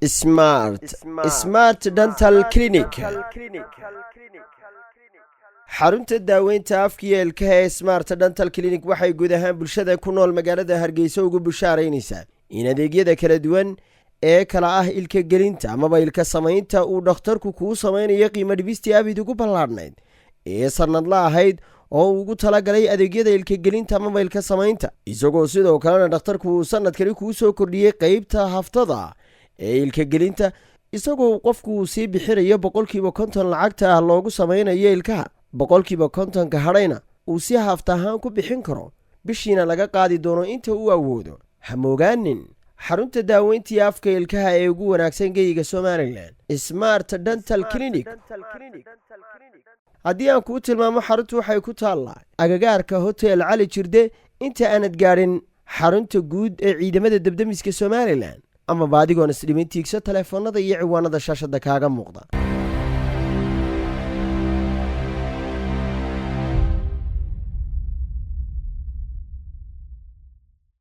Smart, Smart Dental Clinic. Xarunta daaweynta afkiyo ilkaha ee Smart Dental Clinic waxay guud ahaan bulshada ku nool magaalada Hargeysa ugu bushaaraynaysaa in adeegyada kala duwan ee kala ah ilka gelinta amaba ilka samaynta uu dhakhtarku kuu samaynayo qiimo dhibistii abid ugu ballaadhnayd ee sannadla ahayd oo uu ugu talagalay adeegyada ilkagelinta amaba ilka samaynta, isagoo sidoo kalena dhakhtarku uu sanadkani kuu soo kordhiyey qeybta haftada ee ilkagelinta, isagoo qofku uu sii bixinayo 50% lacagta ah loogu samaynayo ilkaha, 50%-ka hadhayna uu si hafta ahaan ku bixin karo, bishiina laga qaadi doono inta uu awoodo. Hamoogaanin xarunta daaweyntii afka ilkaha ee ugu wanaagsan geyiga Somaliland, Smart Dental Clinic. Haddii aan kuu tilmaamo, xaruntu waxay ku taallaa agagaarka Hotel Cali Jirde, inta aanad gaadhin xarunta guud ee ciidamada debdemiska Somaliland, amaba adigoon isdhimin tiigso taleefoonnada iyo ciwaanada shaashadda kaaga muuqda.